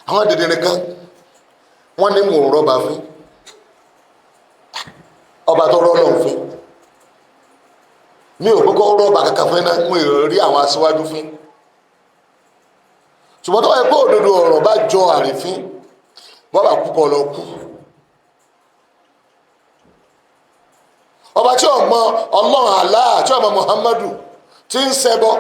Àwọn dèdèrè kan wọ́n ní mò ń rọ́bà fún ọba tó rọ́ lọ́hùn fún mi. Ò kọ́kọ́ rọ́bà kankan fún iná mo rí àwọn aṣíwájú fún, ṣùgbọ́n tó wáyé pé òdodo ọ̀rọ̀ bá jọ àrífín, bọ́bà kú kọ́ lọ kú. Ọba tí ọmọ Ọlọ́run Allah, tí ọmọ Muhammadu, tí ń ṣẹbọ,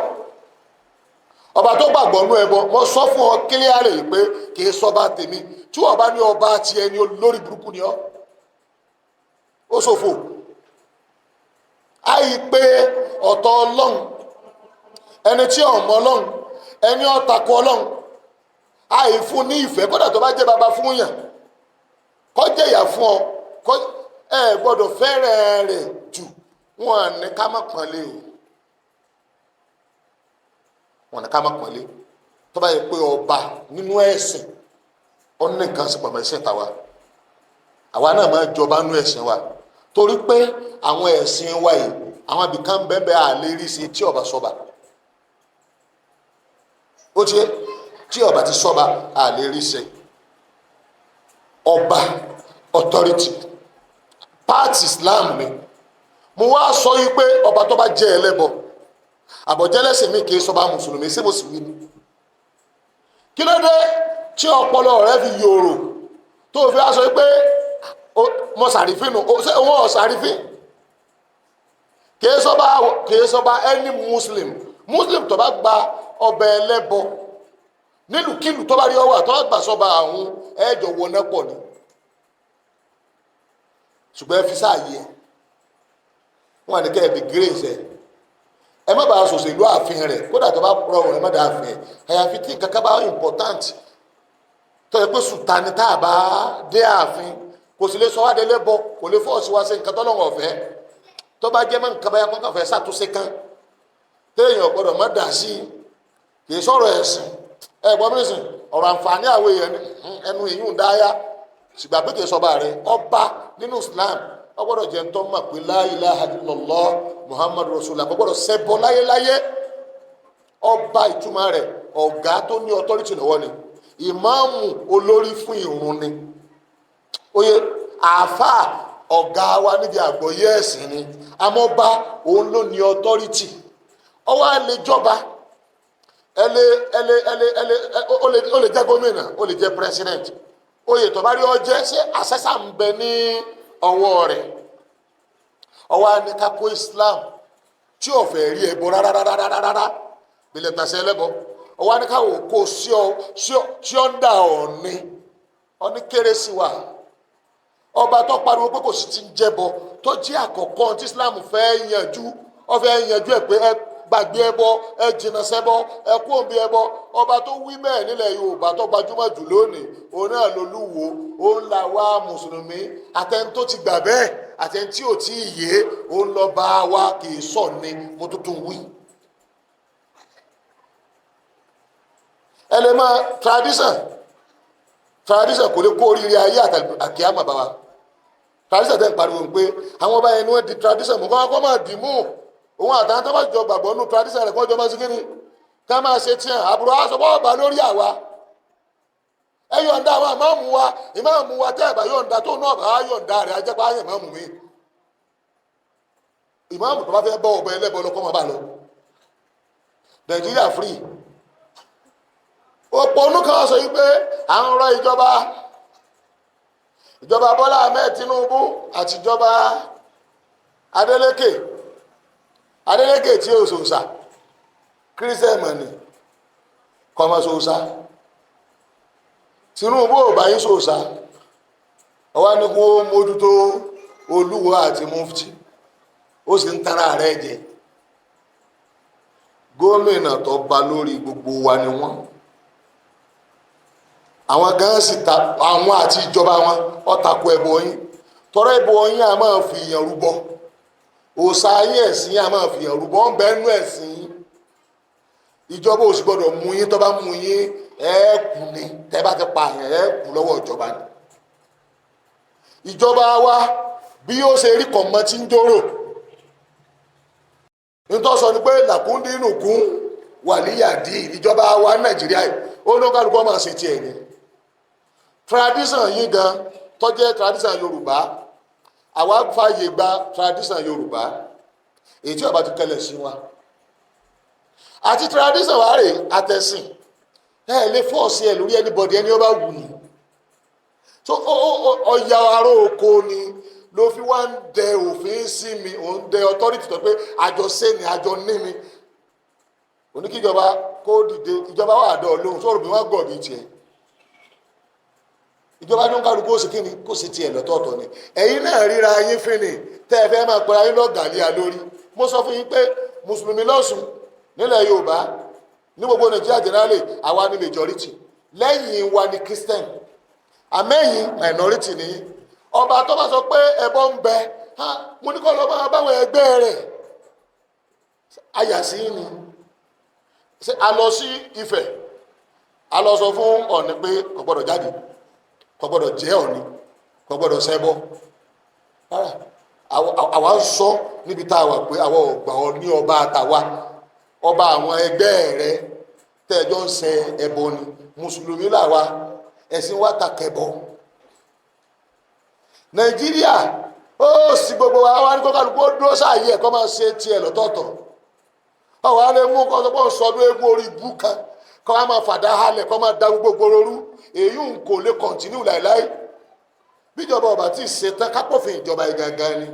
ọba tó gbàgbọ́ nú ẹbọ, mo sọ fún ọ kílíàrè pé kì í sọba tèmi. Tí ọba ní ọba ti ẹni olórí burúkú ni ọ, ó ṣòfò. Àì pé ọ̀tọ̀ Ọlọ́run, ẹni tí ọmọ Ọlọ́run, ẹni ọ̀tàkù Ọlọ́run, àì fún ní ìfẹ́. Kódà tó bá jẹ́ baba fún yàn, kó jẹ́ ìyá fún ọ, kó ẹ gbọ́dọ̀ fẹ́rẹ̀ rẹ̀ jù. Wọn ní ká má pọ́nlé o, wọn ní ká má pọ́nlé. Tó bá yẹ pé ọba nínú ẹ̀sìn, ó ní nǹkan sí pọ̀mọ́ ẹ̀sìn tàwa, àwa náà máa jọba nínú ẹ̀sìn wa, torí pé àwọn ẹ̀sìn wa yìí, àwọn ibìkan bẹ́ẹ̀ à lè rí sí tí ọba sọba. Ó ti tí ọba ti sọba, à lè rí sí. Ọba authority part Islam ni. Mo wá sọ yìí pé ọba tó bá jẹ́ ẹlẹ́bọ àbọ̀jẹ́lẹ́sìn mi kì í sọba mùsùlùmí. Sí mùsùlùmí ni? Kí ló dé tí ọpọlọ rẹ fi yòrò tó fi wá sọ pé mo sàrífín nù? Ṣé wọn ò sàrífín? Kì í sọba, kì í sọba any Muslim. Muslim tó bá gba ọbẹ̀ ẹlẹ́bọ nílùkílù tó bá rí ọwọ́ àtọ́ gbà sọba àwọn ẹ̀jọ̀ wọná pọ̀ ni. Ṣùgbọ́n ẹ fi sáàyè ẹ̀, wọn àní kẹ́ ẹ bí grace ẹ, ẹ má bàa sòṣèlú ààfin rẹ̀. Kódà tó bá rọrùn, ẹ má dà ààfin ẹ, àyàfi tí nǹkan kan bá important tó yẹ pé sùtani tá a bá dé ààfin, kò sì lè sọ wá délé bọ, kò lè fọ́ọ̀sì wá sí nǹkan tó lọ́wọ́ ọ̀fẹ́. Tó bá jẹ́ mọ́ nǹkan báyà kó kàn fẹ́ ṣàtúnṣe kan téèyàn gbọ́dọ̀ má dà sí, kì í sọ̀rọ̀ ẹ̀sìn. Ẹ gbọ́ mi sìn, ọ̀rọ̀ àǹfààní àwọn èèyàn ẹnu ìyún dáyà. Ṣùgbọ́n pé kì í sọba rẹ̀, ọba nínú Islam, ó gbọ́dọ̀ jẹ́ ń tọ́ mọ̀ pé la ilaha illallah Muhammadu rasulullah, kò gbọ́dọ̀ ṣẹbọ láyéláyé. Ọba, ìtumọ̀ rẹ̀, ọ̀gá tó ní authority lọ́wọ́ ni. Ìmáàmù, olórí fún ìrun ni. Oye àáfàá, ọ̀gá wa níbi àgbọ́yé ẹ̀sìn ni. Àmọ́ba, òun ló ní authority. Ọwọ́ á lè jọba, ẹlẹ ẹlẹ ẹlẹ ẹlẹ, ó lè jẹ́ gómìnà, ó lè jẹ́ president. Oyè tó bá rí ọ jẹ́, ṣé àṣẹ́sà ń bẹ ní ọwọ́ rẹ̀? Ọwọ́ á ní ká kó Islam tí ò fẹ́ rí ẹbọ rárárárárá bílẹ̀ tàṣẹ ẹlẹ́bọ. Ọwọ́ á ní ká wò kó sí ọ sí ọ ń dà ọ̀ní ọ̀ní kéré sí wa. Ọba tó pariwo pé kò sí ti ń jẹbọ, tó jẹ́ àkọ́kọ́ tí Islam fẹ́ yanjú, ó fẹ́ yanjú ẹ̀ pé ẹ gbàgbé ẹbọ, ẹ jìnnà sẹ́bọ, ẹ kú òǹbí ẹbọ. Ọba tó wí bẹ́ẹ̀ nílẹ̀ Yorùbá tó gbajúmọ̀ jù lónìí, òun náà lolúwo. Òun là wá mùsùlùmí, àtẹni tó ti gbà bẹ́ẹ̀, àtẹni tí ò tí ì yé, òun lọ bá wa, kì í sọ ni mo tuntun wí. Ẹ lè máa tradition, tradition kò lè kó oríire ayé àkíyàmọ̀ bá wa. Tradition tẹ́ ń pariwo pé àwọn ọba yẹn ni wọ́n di tradition mú, kọ́ máa dì mú òun àtàwọn tó bá jọ gbàgbọ́ nù tradition rẹ̀, kọ́ jọ máa ṣe kíni, ká máa ṣe tiẹ̀. Àbúrò aṣọ bọ́ ọba lórí àwa, ẹ yọ̀ǹda àwọn ìmáàmù wa. Ìmáàmù wa tẹ́ ẹ̀ bá yọ̀ǹda, tó náà bá yọ̀ǹda rẹ̀, ajẹ́pá ayẹ̀ ìmáàmù mi. Ìmáàmù tó bá fẹ́ bọ́ ọba ẹlẹ́bọ lọ́kọ́ máa bá lọ. Nàìjíríà free. Òpònú kan sọ yìí pé à ń rọ ìjọba, ìjọba Bọ́lá Ahmed Tinubu àtijọba Adeleke. Adeleke tí ó sòsà, Christian mọ̀nì kọ́mọ sòsà. Tinubu ò bá yín sòsà. Ọwọ́ ní kó mójútó Olúwo àti mufti, ó sì ń tara rẹ̀ jẹ. Gómìnà tó ba lórí gbogbo wa ni wọ́n. Àwọn gan sì ta àwọn àti ìjọba wọn ọ̀tàkù ẹbọ yín, tọrọ ẹbọ yín a máa fi yàn rúbọ. Òòṣà yín, ẹ̀sìn yín a máa fi yàn rúbọ, ń bẹ nú ẹ̀sìn yín. Ìjọba ò sì gbọdọ̀ mú yín. Tó bá mú yín, ẹ kú ni. Tẹ́ bá ti pa àyàn, ẹ kú lọ́wọ́ ìjọba ni. Ìjọba wa bí ó ṣe rí kọ̀mọ́ tí ń jóró, nítorí sọ ni pé làkúndínlùkún wàlíyàdí. Ìjọba wa Nàìjíríà yìí, ó ní kálukú máa ṣe tiẹ̀ ni. Tradition yín gan tó jẹ́ tradition Yorùbá, àwa fààyè gba tradition Yorùbá èyí tí ọba ti kẹlẹ̀ sí wa àti tradition wa rè àtẹ̀sìn. Ẹ lè force ẹ lórí anybody, ẹni ó bá wù ní. So ọ̀yà ará oko ni ló fi wá ń dẹ òfin sí mi, òun dẹ authority tó pé àjọ ṣe ni, àjọ ní mi. Oníkíjọba kó dìde, ìjọba wà dọ̀ lóhùn sọ̀rọ̀ bí wọ́n gọ̀ bí tiẹ̀. Ìjọba ní kálukú ó sì kí ni kó sì tiẹ̀ lọ́tọ̀ọ̀tọ̀ ni. Ẹ̀yin náà ríra yín fínni tẹ́ ẹ fẹ́ máa pera yín lọ́gàá lórí. Mo sọ fún yín pé mùsùlùmí lọ́sùn nílẹ̀ Yorùbá, ní gbogbo Nàìjíríà generally, àwa ní majority, lẹ́yìn wa ní Christian, àmẹ́yìn minority ni. Ọba tó bá sọ pé ẹbọ ń bẹ, mo ní kọ́ lọ́ máa báwọn ẹgbẹ́ rẹ̀ àyàsí ni. Ṣé a lọ sí Ifẹ̀, a lọ sọ fún Ọ̀ọ̀ni pé kò gbọ́dọ̀ jáde, kò gbọ́dọ̀ jẹ́ Ọ̀ọ̀ni, kò gbọ́dọ̀ ṣẹbọ? Rárá, àwa ń sọ níbi tá a wà pé àwa ò gbà ọ ní ọba àtàwa, ọba àwọn ẹgbẹ́ rẹ tẹ́ẹ̀jọ́ ń ṣe ẹbọ ni. Mùsùlùmí làwa, ẹ̀sìn wa ta kẹbọ. Nàìjíríà ó sì gbogbo wa wá ní kó kálukú ó dúró sáàyè ẹ̀, kó máa ṣe tiẹ̀ lọ́tọ̀ọ̀tọ̀. Ọ̀wọ́ á lè mú kó sọ pé ó ń sọdún eégún orí ibú kan, kó wá máa fàdá halẹ̀, kó máa da gbogbo rú. Èyí ń kò lè continue láìláì. Bíjọba ọba tí ì ṣetán kápọ̀fin ìjọba ìgangan ni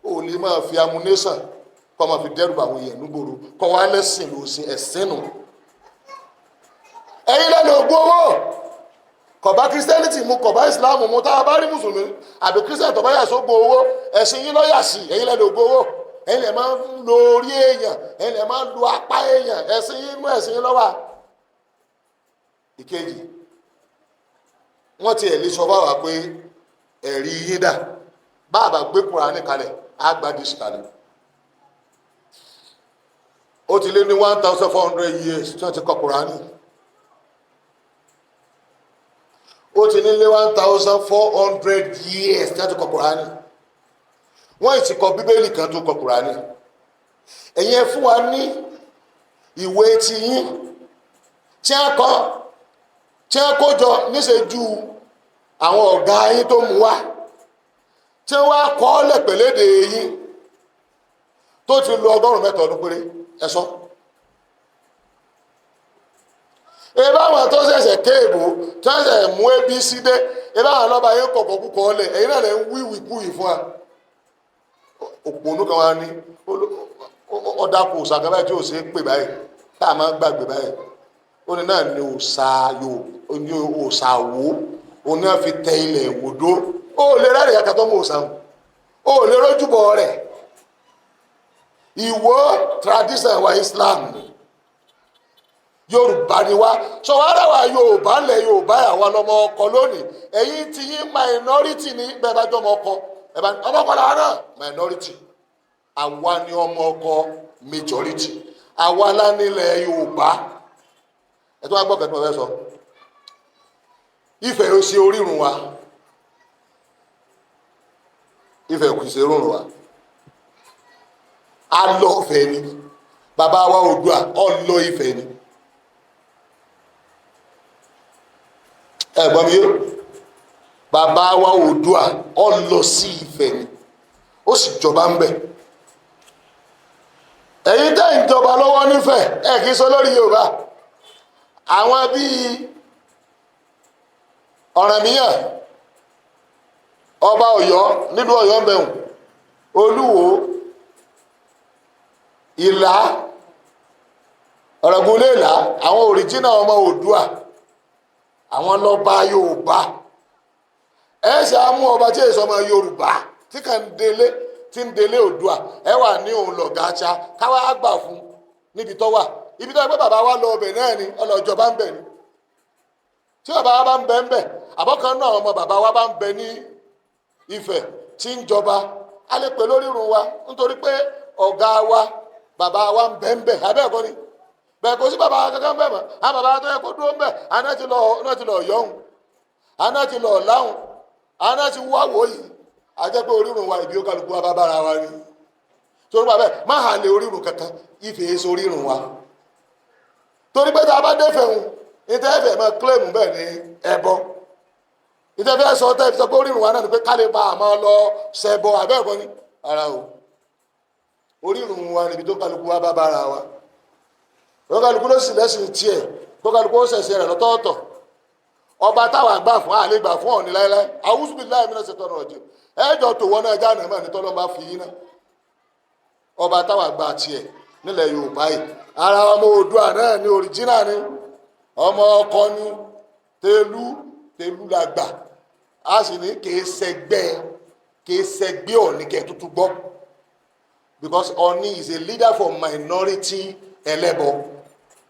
ó lè máa fi ammunition kó máa fi dẹ́rù bá àwọn èèyàn nígboro, kó wá lẹ́sìn ló ṣe ẹ̀sìn nù. Ẹ̀yin lẹ́nu ògùn owó kò bá Christianity mu, kò bá Islam mu. Tá a bá rí mùsùlùmí àbí Christian tó bá yà sógun owó, ẹ̀sìn yín lọ́yà sí. Ẹ̀yin lẹ́nu ògùn owó, ẹ̀yin lè máa ń lo orí èèyàn, ẹ̀yin lè máa ń lo apá èèyàn. Ẹ̀sìn yín mú ẹ̀sìn yín lọ́wọ́. Ìkejì, wọ́n ti ẹ̀ lè sọ fáwa pé ẹ̀rí yín dà. Bá a bá gbé Kùránì kalẹ̀, á gba dísì kalẹ̀. Ó ti lé ní 1400 years tí wọ́n ti kọ Kùránì. Ó ti ní lé 1400 years tí wọ́n ti kọ Kùránì. Wọ́n ti kọ Bíbélì kan tó kọ Kùránì. Ẹ̀yin ẹ fún wa ní ìwé tiyín tí a kọ, tí a kó jọ níṣẹ́jú àwọn ọ̀gá yín tó mú wá, tí wọ́n á kọ́ lẹ̀pẹ̀lédè yín tó ti lo 300 ọdún péré. Ẹ sọ ebe àwọn tó ṣẹ̀ṣẹ̀ kéèbó, tó ṣẹ̀ṣẹ̀ mú abc dé, ebe àwọn lọ́ba yín kọ̀kọ́ kúkọ́ lẹ̀. Ẹ̀yin náà lẹ̀ ń wíwì kú yìí fún wa. Òpònú kan wá ní ọ̀dàkù òòṣà kan báyìí tí ò ṣe é pè báyìí, tá a máa ń gbàgbé báyìí. Ó ní náà ní òòṣà yòó, ní òòṣà wò ó ní wọ́n fi tẹ ilẹ̀ ìwòdó. Ó lè rẹ́rìn kàkà tó mú òòṣà wọn, ó lè rójúbọ rẹ̀. Ìwọ tradition wa Islam ni, Yorùbá ni wá. Sọ wá rẹwà Yorùbá lẹ, Yorùbá àwa lọmọ ọkọ lónìí. Ẹ̀yin ti yín minority ní bẹ́ẹ̀ bá jọmọ ọkọ, ẹ bá ọmọ ọkọ làwọn náà minority, àwa ni ọmọ ọkọ majority, àwa la nílẹ̀ Yorùbá. Ẹ tó wá gbọ́ kẹ́tí mo fẹ́ sọ. Ifẹ̀ ó ṣe orírun wa, Ifẹ̀ kò ṣe orírun wa. Alọ́ Ifẹ̀ ni bàbá wa Oòduà, ọlọ́ Ifẹ̀ ni. Ẹ gbọ́ mi yé, bàbá wa Oòduà ọlọ́ sí Ifẹ̀ ni, ó sì jọba ń bẹ̀. Ẹ̀yin tẹ́ ń jọba lọ́wọ́ nífẹ̀ẹ́, ẹ kì í sọ lórí Yorùbá. Àwọn bíi Ọ̀rànmíyàn, ọba Ọ̀yọ́ nílùú Ọ̀yọ́ ń bẹ̀rùn, Olúwo, Ìlá, Ọ̀ràngúnlé Ìlá, àwọn òrìjínà ọmọ Oòduà, àwọn lọ́ba Yorùbá. Ẹ ṣe á mú ọba tí èso ọmọ Yorùbá tí kàn ń délé, tí ń délé Oòduà, ẹ wà ní òun lọ̀gá aṣá káwá gbà fún níbi tó wà. Ibi tó yẹ pé bàbá wa lọ ọbẹ̀ náà ni ọlọ́jọba ń bẹ̀ ni. Tí bàbá wa bá ń bẹ ń bẹ̀, àbọ̀kan náà ọmọ bàbá wa bá ń bẹ ní Ifẹ̀ tí ń jọba, a lè pè lórí irun wa nítorí pé ọ̀gá wa, bàbá wa ń bẹ ń bẹ̀. Abẹ́ ẹ̀kọ́ ni bẹ́ẹ̀, kò sí bàbá wa kankan bẹ́ẹ̀ mọ́. Àwọn bàbá tó yẹ kó dúró ń bẹ̀, àná ti lọ, àná ti lọ yọ̀hún, àná ti lọ láhùn, àná ti wá wò yìí. A jẹ́ pé orírun wa ìbí ó kálukú wa bá bára wa ni. Torí bàbá ẹ̀ má hà lè orírun kankan, Ifẹ̀ èso orírun wa. Torí pé tá a bá dé fẹ̀hún, níta ẹ̀fẹ̀ máa kílẹ̀mù bẹ́ẹ̀ ni ẹbọ. Ìtẹ́fẹ́ sọ tẹ́ fi sọ pé orírun wa náà ni pé ká lè bá a máa lọ ṣẹbọ abẹ́ẹ̀kọ́ ni ara o. Orírun wa níbi tó kálukú wa bá bára wa. Tó kálukú ló sì lẹ́sìn tiẹ̀, tó kálukú ó ṣẹ̀ṣẹ̀ rẹ̀ lọ́tọ̀ọ̀tọ̀. Ọba táwa gbà fún àlè gbà fún Ọ̀ọ̀ni láéláé. Àwùsù bíi láì mìíràn ṣètò ọ̀nà ọ̀jẹ̀. Ẹ̀jọ̀ tó wọ́n náà jáde náà ní tọ́lọ́ bá fi yín náà. Ọba táwa gbà tiẹ̀ nílẹ̀ Yorùbá yìí. Ara ọmọ Oòduà náà ni òrìjínà ni. Ọmọ ọkọ ni Tẹ̀lú Tẹ̀lú la gbà. A sì ní kìí ṣẹgbẹ́ kìí ṣẹgbẹ́ Ọ̀ọ̀ni kẹ́ tuntun gbọ́. Because Ọ̀ọ̀ni is a leader for minority ẹlẹ́bọ.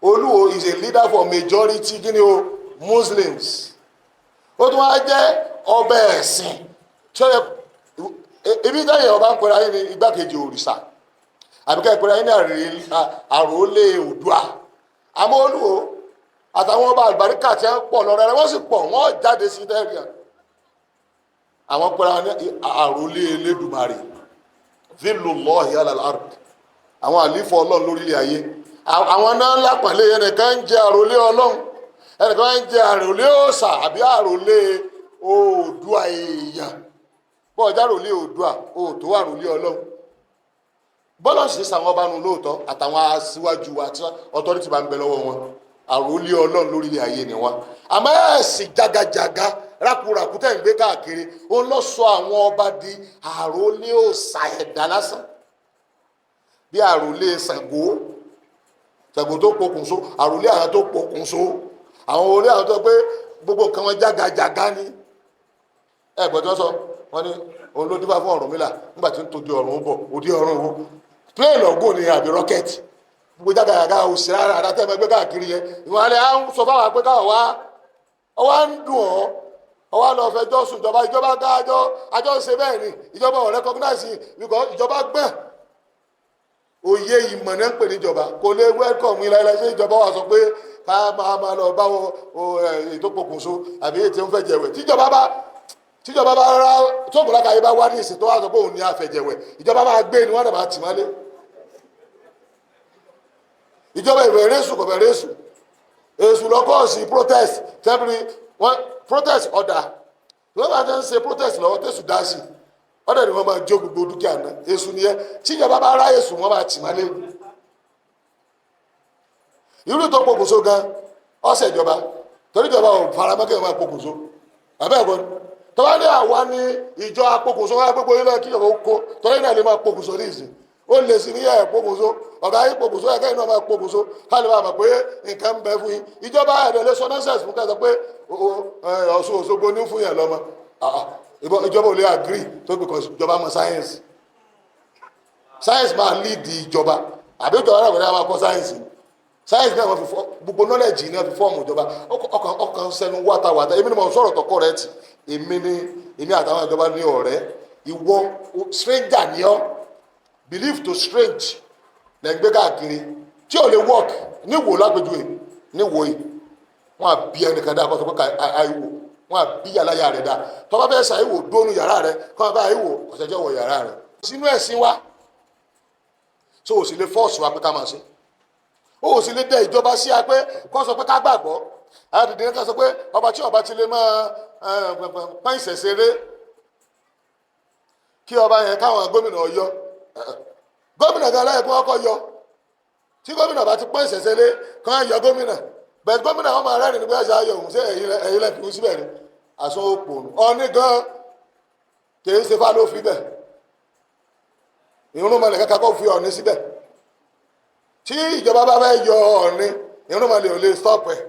Olúwo is a leader for majority kí ni o, Muslims. Ó tún wá jẹ́ ọbẹ̀ ẹ̀sìn tí ó yẹ ibi táyà ọba ń pera yín ní igbákejì òrìṣà àbíkẹ́ ìpera yín ní àròlé Oòduà. Àmọ́ Olúwo àtàwọn ọba àlùbáríkà tí wọ́n pọ̀ lọ́rọ̀ rẹ̀, wọ́n sì pọ̀, wọ́n jáde sí tẹ́rì. Àwọn pera ní àròlé Elédùmarè, Zillullahi alal ard, àwọn àlífọ́ Ọlọ́run lórílẹ̀ ayé. Àwọn náà lápàlẹ́. Ẹnìkan ń jẹ àròlé Ọlọ́run, ẹnìkan ń jẹ àròlé òòṣà àbí àròlé Oòduà. Èèyàn bọ́ọ̀jà àròlé Oòduà òòtó àròlé Ọlọ́run. Bọ́lá sì sàwọn ọba nu lóòótọ́ àtàwọn aṣíwájú àti authority bá ń bẹ lọ́wọ́ wọn, àròlé Ọlọ́run lórílẹ̀ ayé ni wọn. Àmọ́ ẹ̀sìn jagajaga rákùràkù tẹ̀ ń gbé káàkiri, òun lọ sọ àwọn ọba di àròlé òòṣà ẹ̀dá lásán, bí àròlé Ṣàngó, Ṣàngó tó pokùnso, àròlé àwọn tó pokùnso, àwọn orí àwọn tó pé gbogbo nǹkan wọn jagajaga ni. Ẹ gbọ́dọ̀ sọ wọn ní òun ló dífá fún Ọ̀rúnmìlà nígbà tí ń tójú ọ̀run bọ̀, òdi ọ̀run wo, plane ọ̀gùn ni àbí rocket? Gbogbo jagajaga òsì rárá àdá tẹ́ ẹ gbé káàkiri yẹn, ìwọ̀n alẹ́ à ń sọ fáwọn pé káwọn wá ọwọ́ ń dùn ọ́, ọwọ́ lọ fẹjọ́ sùn ìjọba. Ìjọba gáàjọ àjọ ń ṣe bẹ́ẹ̀ ni ìjọba ò recognize because ìjọba gbọ́n òye ìmọ̀ náà ń pè níjọba, kò lè welcome ilẹ̀ ilẹ̀. Ṣé ìjọba wa sọ pé ká máa lọ bá wọn ètò pokùnso àbí ètò ń fẹ́ jẹ̀wẹ̀? Tíjọba bá rárá tóògùn lákàáyé bá wá ní ìsìn tó wá sọ pé òun ní àfẹ̀jẹ̀wẹ̀, ìjọba máa gbé ni wọ́n dẹ̀ máa tì mọ́lé. Ìjọba ìwé rẹ́sù kò fẹ́ rẹ́sù èsù lọ́kọ́ sí protest tẹ́bìrì wọ́n protest ọ̀dà wọ́n bá ti ń ṣe protest lọ́wọ́, tẹ̀sù dá sí ọ̀dà ni wọ́n máa jó gbogbo dúkìá náà. Èsù nìyẹn. Tíjọba bá rá èsù, wọ́n máa tì mọ́lé. Irú tó pokùnso gan ọ̀sẹ̀ ìjọba, torí ìjọba ò faramọ́ kí wọ́n máa pokùnso àbẹ́ ẹ̀kọ́ ni. Tọ́wá ní àwa ní ìjọ apokùnso wọn gbogbo ilé kí ìjọba ó kó torí náà lè máa pokùnso ní ìsìn, ó lè sí ní ẹ̀ pokùnso ọ̀gá yín pokùnso ẹ̀kẹ́ yìí náà máa pokùnso ká lè máa mọ̀ pé nǹkan ń bẹ fún yín. Ìjọba ẹ̀dẹ̀ lè sọ nonsense fún kẹsàn pé Ọ̀ṣun Òṣogbo ní fún yẹn lọ́mọ. Ìjọba ò lè agree tó, because ìjọba mọ science. Science máa lead ìjọba àbí ìjọba náà wọ́n máa kọ́ science. Science náà wọ́n fi fọ́ gbogbo knowledge náà fi form ìjọba. Ọkàn ọkàn sẹnu wátawàtà. Èmi ni mo sọ̀rọ̀ tọkọ rẹ tì. Èmi ni èmi àtàwọn ìjọba ní ọ̀rẹ́. Ìwọ stranger ni ọ́, believe to strange lẹ́ ń gbé káàkiri tí ò lè work. Níwò lápẹjù níwò yìí, wọn à bí ẹnìkan dá kó sọ pé àìwò wọn à bí yàrá rẹ dá. Tọ́ bá fẹ́ ṣàìwò dónú yàrá rẹ kọ́ bá àìwò ọ̀sẹ̀jẹ̀ wọ yàrá rẹ sínú ẹ̀sìn wa. So ò sì lè force wa pé ká máa ṣe, ó sì lè dẹ ìjọba sí a pé kó sọ pé ká gbàgbọ́ àdìdì ká sọ pé ọba tí ọba ti lè máa pọ́n ìṣẹ̀ṣeré kí ọba yẹn káwọn gómìnà yọ gómìnà gan lẹ́yìn kí wọ́n kọ́ yọ. Tí gómìnà bá ti pọ́n ìṣẹ̀ṣeré kán yọ gómìnà bẹ́ẹ̀, gómìnà wọn máa rẹ́rìn nígbà tí a yọ òun ṣé ẹ̀yin lẹ́ fi síbẹ̀ ni àṣọ òpònú ọ̀ní gan kì í ṣe fá ló fi bẹ̀ ìrún mọ̀lẹ̀ kankan kó fi Ọ̀ọ̀ni síbẹ̀. Tí ìjọba bá fẹ́ yọ Ọ̀ọ̀ni, ìrún mọ̀lẹ̀ ò lè stop ẹ̀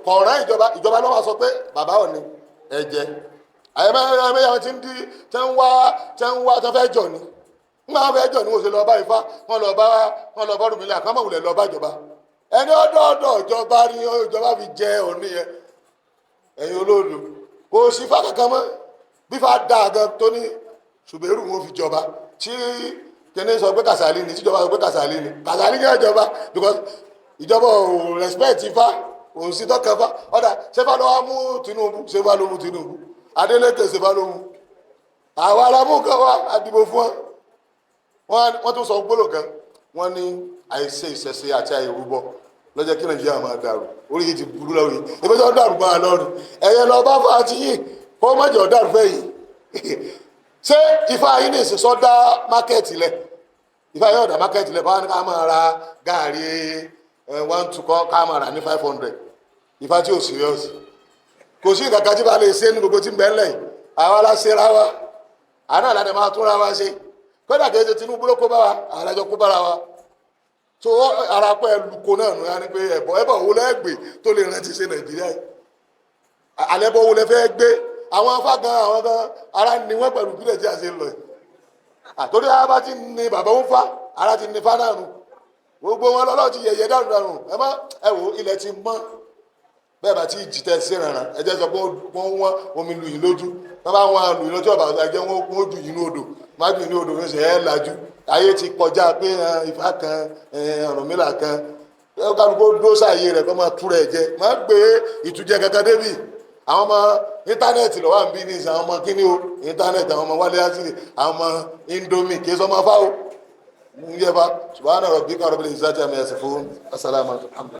kọ̀ọ̀rán ìjọba. Ìjọba ló máa sọ pé bàbá Ọ̀ọ̀ni ẹ̀jẹ̀ àyẹ̀mẹ́yà ti ń di tẹ́ ń wá tẹ́ ń wá tẹ́ fẹ́ jọ ni nígbà wọn fẹ́ jọ ni wọ́n ṣe lọ bá Ifá, wọ́n lọ bá Ọ̀rúnmìlà, kọ́ mọ̀ wulẹ̀ lọ bá ìjọba. Ẹni ọdọọdọ ìjọba ni ìjọba fi jẹ Ọ̀ọ̀ni yẹn. Ẹ̀yin olóòlù, kò sí ifá kankan mọ́. Bí ifá dáa gan tó ní ṣùgbẹ́rù wọn fi jọba, tí kíní sọ pé Kàsálí ni, tíjọba sọ pé Kàsálí ni, Kàsálí ní ìjọba, because ìjọba ò respect ifá, òun sí tọkàn fa ọ̀dà. Ṣẹ́fà ló wá mú Tinubu? Ṣẹ́fà ló mú Tinubu? Adeleke, ṣẹ́fà ló mú? Àwa la mú kan wá àdìbò fún wọn. Wọ́n tún sọ gbólò kan, wọ́n ní àìṣe ìṣẹ̀ṣe àti àìrúbọ. Lọ́jọ́ kí Nàìjíríà máa dàrú, orí yìí ti burú lọ́wọ́ yìí, ìbẹ́jọ́ dàrú máa lọ́rùn. Ẹ̀yẹ lọ bá fa ti yìí kó má jẹ́ ọ̀dàrú fẹ́ yìí. Ṣé ifá yìí ní ìsinsọ́ dá market lẹ̀? Ifá yìí ọ̀dà market lẹ̀. Báwọn ní ká máa ra gaàrí 1 2 kọ́, ká máa rà ní 500. Ifá tí ò serious, kò sí ìkàkà tí bá lè ṣe ní gbogbo tí ń bẹ ńlẹ̀ yìí. Àwa la ṣe ra wa, àná àlàdé máa tún ra wa ṣe. Kódà kìí ṣe Tinubu ló kó bá wa, àlàjọ kó bára wa tó ara pẹ́ luko náà nù. Yáni pé ẹ̀bọ̀ wo lẹ́gbẹ̀ẹ́ tó lè rántí ṣe Nàìjíríà yìí? Alẹ́ bọ́ wo lẹ fẹ́ gbé? Àwọn afá gan, àwọn gan ara ni wọ́n pẹ̀lú bí Nàìjíríà ṣe ń lọ yìí. Àtòrí ara bá ti ní bàbá ń fa, ara ti ní fa náà nù. Gbogbo wọn lọ́lọ́ ti yẹ̀yẹ́ dànù dànù. Ẹ má ẹ wò, ilẹ̀ ti mọ́. Bẹ́ẹ̀ bá ti jìtẹ̀ sí ìrànràn, ẹ jẹ́ sọ pé wọ́n wọ́n omi lu yìí lójú. Wọ́n bá wọn lu yìí lójú ọ̀bà, ẹ jẹ́ wọ́n jù yìí ní odò, má jù yìí ní odò ní ẹ̀ lajú. Ayé ti kọjá pé Ifá kan, Ọ̀rúnmìlà kan, kálukó dó sáàyè rẹ̀ kó máa túrẹ̀ ẹ̀ jẹ, má gbé ìtújẹ kankan débi. Àwọn ọmọ internet lọ́wọ́ à ń bí ní ìsìn, àwọn ọmọ kíní o, internet, àwọn ọmọ wálé ásìrì, àwọn ọmọ Indomie, kì í sọ ọmọ fáwọn ń yẹ fa. Subhana rabbika rabbil izzati amma yasifun, assalamu alaikum.